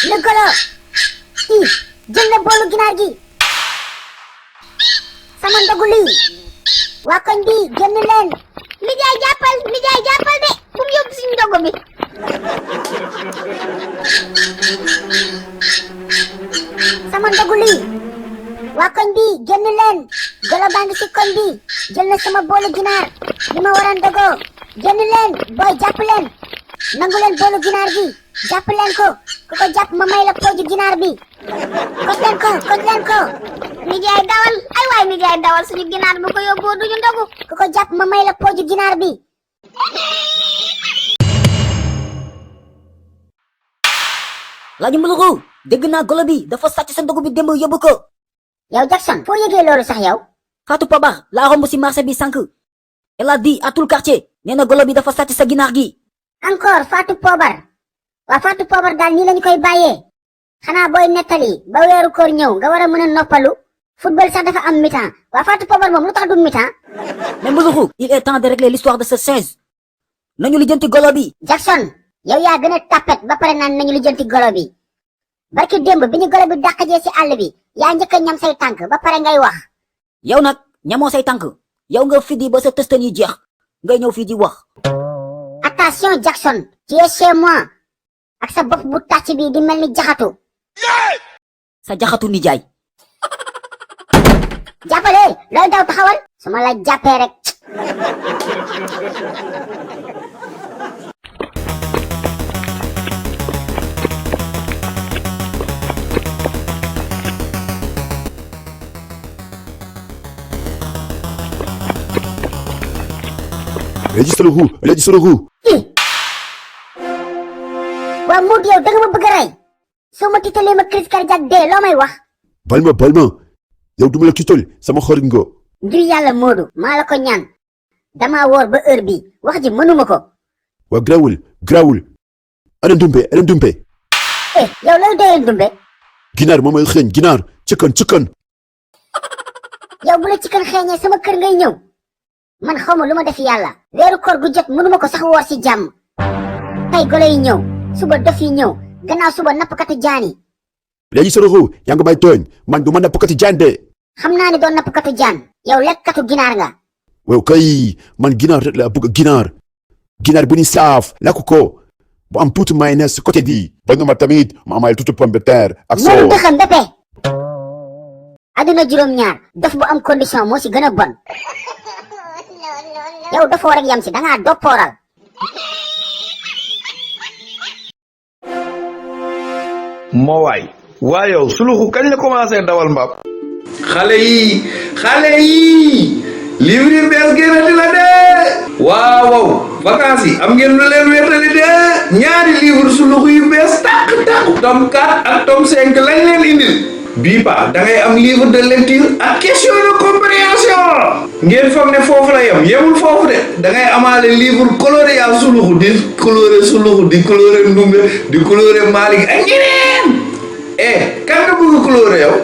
le golo ih jël na boolu ginaar gi sama ndogu lii waa koñ bi génn leen nijaay jàppal de fu mu yóbbu suñu ndogu bi sama ndogu lii waa koñ bi génn leen golo baa ngi si koñ bi jël na sama boolu ginaar li ma war a ndogoo génn leen booy jàpp leen nangu leen boolu ginaar gi jàpp leen ko ku ko jàpp ma may la pooju ginaar bi koj leen ko nijaay dawal ay waay nijaay dawal suñu ginaar bu ko yóbboo duñu ndogu ku ko jàpp ma may la pooju ginaar bi Laaju Mbuluxu dégg naa golo bi dafa sàcc sa ndogu bi démb yóbbu ko. yow Jackson foo yëgee loolu sax yow Fatou Pabar laa romb si marché bi sànq elle a dit à tout le quartier nee na golo bi dafa sàcc sa ginaar gi. encore Fatou Pobar waa Fatou Pobar daal nii lañu koy bàyyee xanaa booy nettali ba weeru koor ñëw nga war a mën a noppalu football sax dafa am mi-temps waa Fatou Pobar moom lu tax du mi-temps mais Mbuluxu il est temps de régler l'histoire de ce singe nañu lijjanti golo bi. Jackson yow yaa gën a tapet ba pare naan nañu lijjanti golo bi barki démb bi ñu golo bi dàqajee si àll bi yaa njëkk a ñam say tànk ba pare ngay wax yow nag ñamoo say tànk yow nga fiddi ba sa tëstan yi jeex ngay ñëw fii di wax. attention Jackson tu es chez moi ak sa bopp bu tàcc bi di mel ni jaxatu sa jaxatu nijaay. jàppale looy daw taxawal su ma la jàppee rek registré ru waa Modou yow danga ma bëgg a rey soo ma tiitalee ma crise cardiaque dee loo may wax bal ma yow duma la tiital sama xarit nga ngir yàlla Modou maa la ko ñaan dama woor ba heure bi wax ji mënuma ko waa grawul ana ndumpe yow looy doyee ndumbe ginaar moom mooy xeeñ ginaar chicken yow bu la chicken xeeñee sama kër ngay ñëw man xawma lu ma def yàlla weeru koor gu jot mënuma ko sax woor ci jàmm tey golo yi ñëw suba dof yi ñëw gannaaw suba nappkatu jaan yi registré ru yaa ngi may tooñ man du ma nappkati jaan de xam naa ne doon nappkatu jaan yow lekkatu ginaar nga waaw kay man ginaar rek la bëgg ginaar bu ni saaf lakk ko bu am tuuti mayonnaise si côté bi ba nga ma tamit ma amal tuuti pomme de terre ak soo mënu dëxam béppe adduna juróom-ñaar dof bu am condition moo si gën a bon yow dofoo rek yam si dangaa doppooral moo waay yow suluxu kañ la commencé dawal mbaam xale yi livre yi bees génnati la de waaw vacances yi am ngeen lu leen wéetali de ñaari livre suluxu yu bees tàq tome 4 ak tome 5 lañ leen indil bii pa da ngay am livre de lecture ak question de compréhension ngeen foog ne foofu la yemul foofu de da ngay amaale livre coloré yaa suluxu di coloré ndumbe di coloré Malick ak ñeneen kan nga bëgg coloré yow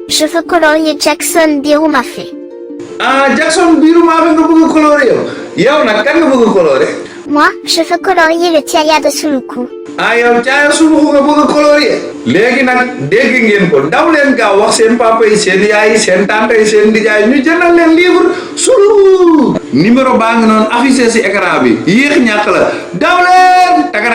Je veux colorier Jackson Birumafé. Jackson Birumafé nga bëgg coloré yow nag kan nga bëgg coloré Moi, je veux colorier le Tiaya de Suluku. yow Tiaya Suluku nga bëgg coloré léegi nag dégg ngeen ko daw leen gaaw wax seen papa yi seen yaay yi seen tante yi seen nijaay ñu jëndal leen livre Suluku numéro baa ngi noonu affiché ci écran bi yéex ñàkk la daw leen taka